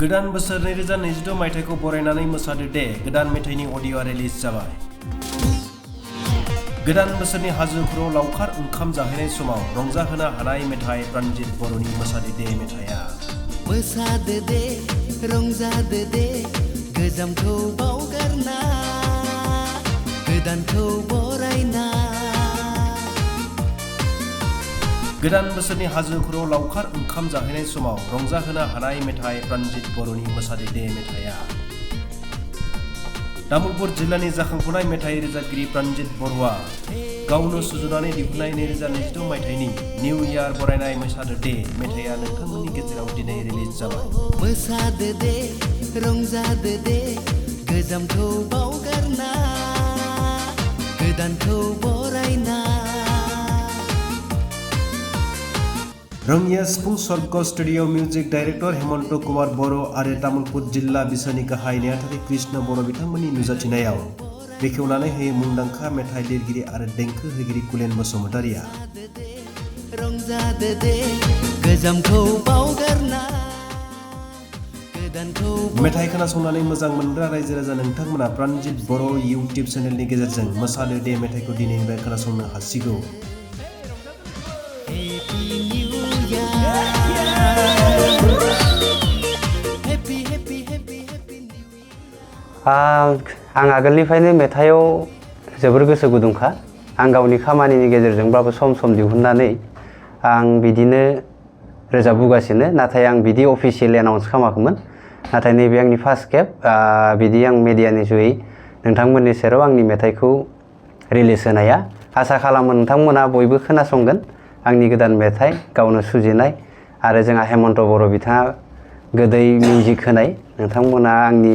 गोदान बोसोर 2026 मायथाइखौ बरायनानै मोसादो दे गोदान मेथाइनि अडिअ रिलिज जाबाय। गोदान बोसोरनि हाजो खर'आव लावखार ओंखाम जाहैनाय समाव रंजाहोनो हानाय मेथाइ प्राणजित बर'नि मोसादो दे मेथाइया। मोसादो दे रंजादो दे गोजामखौ बावगारना गोदानखौ बरायना। गोदान बोसोरनि हाजो खर'आव लावखार ओंखाम जाहैनाय समाव रंजाहोनो हानाय मेथाइ प्राणजित बर'नि मोसादो दे मेथाइया। तामुलपुर जिल्लानि जाखांफुनाय मेथाइ रोजाबगिरि प्राणजित बर'आ गावनो सुजुनानै दिहुननाय 2026 मायथाइनि निउ इयार बरायनाय मोसादो दे मेथाइया नोंथांमोननि गेजेराव दिनै रिलिज जाबाय। मोसादो दे रंजादो दे गोजामखौ बावगारना गोदानखौ बरायना। रंगिया सिफुं सर्ग studio music director Hemanta Kumar Boro' आरो तामुलपुर जिल्ला बिसानि गाहाय नेहाथारि कृष्ण बर' बिथांमोननि नुजाथिनायाव बेखेवनानै होयो मुंदांखा मेथाइ लिरगिरि आरो देंखो होगिरि कुलेन बसुमतारिया। रंजादो दे गोजामखौ बावगारना गोदानखौ। मेथाइ खोनासंनानै मोजां मोनग्रा रायजो राजा नोंथांमोना प्राणजित बर' इउटिउब चेनेलनि गेजेरजों मोसादो दे मेथाइखौ दिनैनिफ्राय खोनासंनो हासिगौ। आं आगोलनिफ्रायनो मेथाइआव जोबोर गोसो गुदुंखा। आं गावनि खामानिनि गेजेरजोंब्लाबो सम सम दिहुननानै आं बिदिनो रोजाबबोगासिनो, नाथाय आं बिदि अफिसियेल एनाउन्स खालामाखैमोन। नाथाय नैबे आंनि फार्स्ट खेब बिदि आं मेडियानि जुयै नोंथांमोननि सेराव आंनि मेथाइखौ रिलिज होनाया। आसा खालामो नोंथांमोना बयबो खोनासंगोन आंनि गोदान मेथाइ गावनो सुजुनाय आरो जोंहा हेमन्त बर' बिथाङा गोदै मिउजिक होनाय। नोंथांमोना आंनि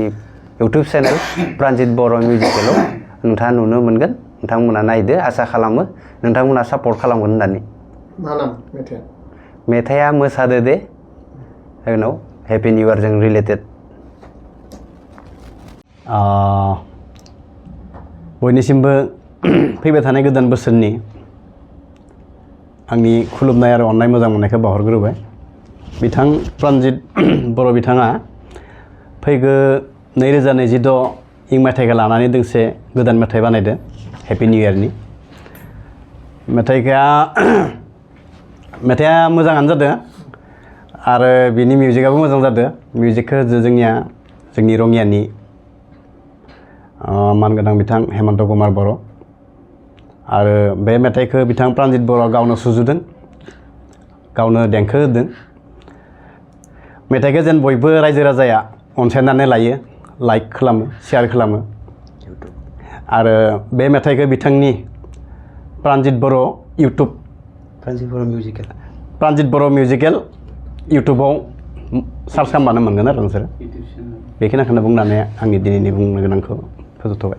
इउटिउब चेनेल प्राणजित बर' मिउजिकेलाव नोंथाङा नुनो मोनगोन। नोंथांमोना नायदो, आसा खालामो नोंथांमोना सापर्ट खालामगोन होननानै। मा नाम मेथाइया? मेथाइया मोसादो दे उनाव हेपि निउ इयार जों रिलेटेड। बयनिसिमबो फैबाय थानाय गोदान बोसोरनि आंनि खुलुमनाय आरो अननाय मोजां मोननायखौ बावहरग्रोबाय। बिथां प्राणजित बर' बिथाङा फैगौ 2026 इं मायथाइखौ लानानै दोंसे गोदान मेथाइ बानायदो हेपि निउ इयारनि। मेथाइया मोजाङानो जादों आरो बिनि मिउजिकआबो मोजां जादों। मिउजिकखौ जोंनि रङियानि मानगोनां बिथां हेमन्त कुमार बर' आरो बे मेथाइखौ बिथां प्राणजित बर'आ गावनो सुजुदों, गावनो देंखो होदों। मेथाइखौ जेन बयबो रायजो राजाया अनसायनानै लायो, लाइक खालामो, शेयार खालामो। आरो बे मेथाइखौ बिथांनि प्राणजित बर' मिउजिकेल इउटुबाव सार्च खालामबानो मोनगोन आरो नोंसोर। बेखिनिखौनो बुंनानै आंनि दिनैनि बुंनो गोनांखौ फोजोबथ'बाय।